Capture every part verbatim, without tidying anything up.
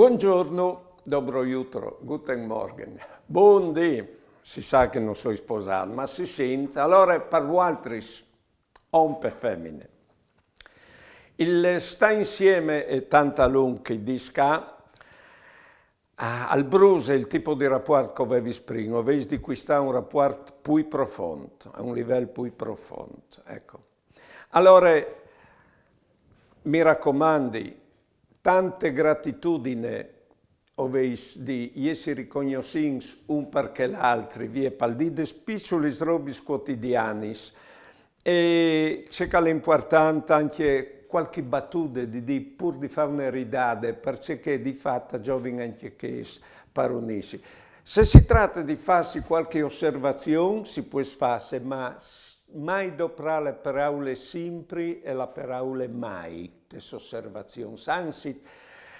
Buongiorno, dobro jutro, guten Morgen. Buondì, si sa che non sono sposato, ma si sente. Allora, per voaltris, om e femmine. Il sta insieme e tanta lunghi disca, ah, al bruse il tipo di raport che avevi prima, avevi di acquistare un raport più profondo, a un livello più profondo, ecco. Allora, mi raccomandi, tante gratitudine o veis di essi ricognoscins un perché l'altri, vie pal di des piçulis robis quotidianis. E ce che è importante anche qualche battuta di, di pur di fare una ridade, perché di fatto giovin anche che sparonisi. Se si tratta di farsi qualche osservazione, si può farsi, ma mai doprare le parole simpri e la parola mai, te osservazioni. Anzi,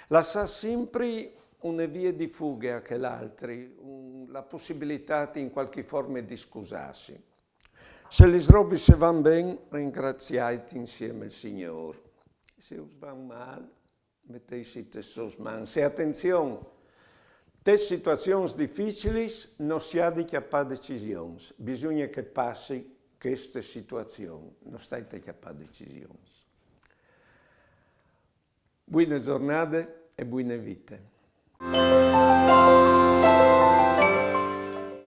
lasciare sempre una via di fuga a quell'altri, un, la possibilità in qualche forma di scusarsi. Se le robe se van ben, ringraziate insieme il Signore. Se us van mal, mettesi te sos mans. E attenzione, te situazioni difficili non si ha di chiappare decisioni, bisogna che passi queste situazioni, non stai a chiappare decisioni. Buone giornate e buone vite.